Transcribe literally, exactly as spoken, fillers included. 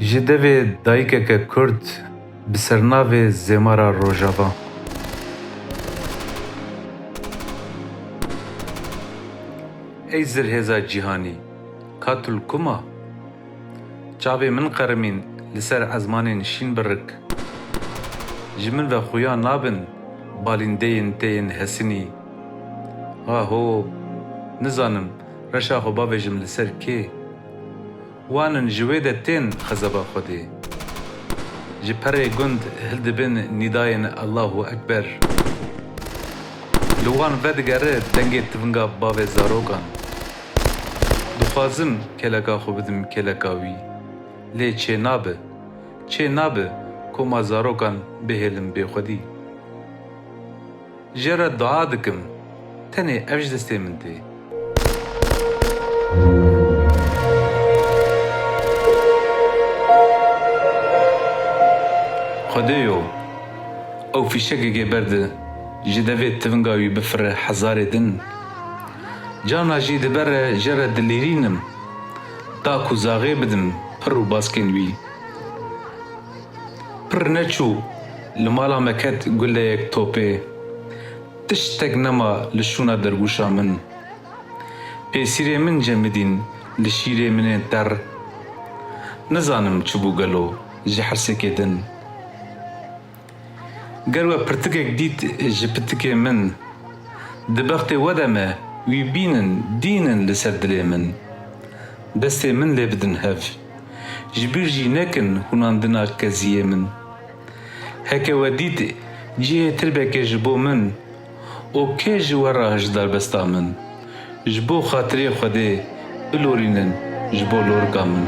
Ji devê dayikeke Kurd bi sernavê Zêmara Rojava. Ey zirhêza cîhanî, ka tu li ku ma? Çavê min qerimîn li ser ezmanên şîn birik. Ji min ve xuya nabin balîndeyên te yên hesinî. Aho, nizanim reşa xwe bavêjim li ser kê. Wan in ji wê de tên xezeba Xwedê. Ji perê gund hildibin nîdayên Allahu Ekber. Li wan vedigere dengê tivinga bavê zarokan. Dixwazim keleka xwe bidim keleka wî. Lê çênabe, çênabe koma zarokan bihêlim bêxwedî. Jê re dua dikim, tenê ev ji destê min tê. Xwedêyo, ew fîşekekê berde, ji devê tivinga wî bifire hezarê din. Carna jî dibere jê re dilîrînim, ta ku zaxê bidim pir û baskên wî. Pir neçû li mala me ket guleyek topê. Tiştek nema li şûna dergûşa min. Pêsîrê min cemidîn li şîrê min ên ter. Nizanim çi bû gelo ji hersekê din. Ger we pirtikek dît ji pitikê min, di bextê we de me wî bînin, dînin li ser dilê min. Destê min lê bidin hev. Ji bîr jî nekin hûnandina keziyê min. Heke we dît cihê tirbekê ji bo min û kê ji we re hişdarbesta min, ji bo xatirê Xwedê bilorînin ji bo lorika min.